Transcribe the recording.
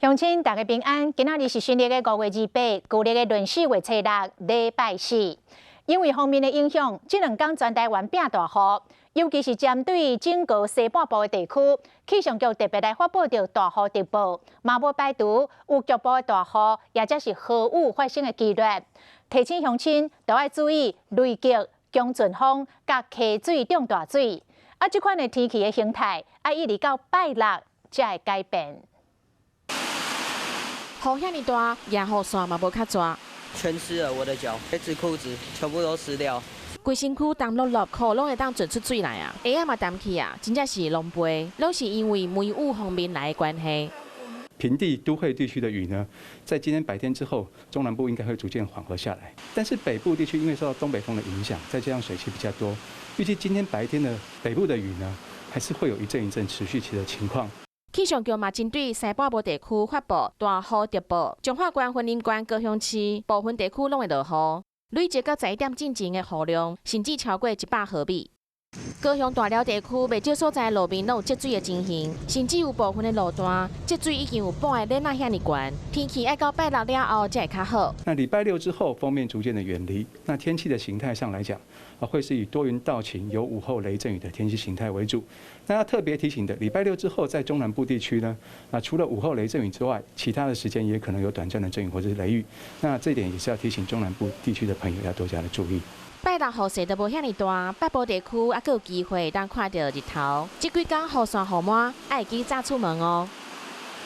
鄉親大家平安，今仔日是新曆的5月28，舊曆的閏四月初六，禮拜四。因為鋒面的影響，這兩工全台灣變大雨，尤其是針對整個西半部的地區，氣象局特別來發布著大雨特報，嘛無排除有局部的大雨，也者是豪雨發生的機率。提醒鄉親都愛注意雷擊、強陣風佮溪水漲大水。啊，這款的天氣的形態，愛一直到拜六才會改變。雨遐爾大，遮雨傘嘛無較濟。全濕了，我的腳、鞋子、褲子全部都濕掉。規身軀澹漉漉，褲攏會當浸出水來啊！鞋仔嘛澹去啊，真正是狼狽，攏是因為梅雨鋒面來的關係。平地都會地區的雨呢，在今天白天之後，中南部應該會逐漸緩和下來。但是北部地區因為受到東北風的影響，再加上水汽比較多，預計今天白天的北部的雨呢，還是會有一陣一陣持續期的情況。氣象局嘛針對西半部地區發布大雨特報，彰化縣、雲林縣、高雄市部分地區攏會落雨，累積到11點進前的雨量，甚至超過100毫米。高雄大寮地區袂少所在路面攏有積水的情形，甚至有部分的路段積水已經有半个鏈仔遐爾懸。天氣愛到拜六了後才會較好。那禮拜六之後，鋒面逐漸的遠離，那天氣的形態上來講，啊，會是以多雲到晴、有午後雷陣雨的天氣形態為主。那要特別提醒的，禮拜六之後，在中南部地區呢，啊，除了午後雷陣雨之外，其他的時間也可能有短暫的陣雨或者是雷雨。那這點也是要提醒中南部地區的朋友要多加的注意。拜六雨勢都無遐爾大，北部地區猶閣有機會當看著日頭。這幾工雨傘雨幔，愛記早出門哦。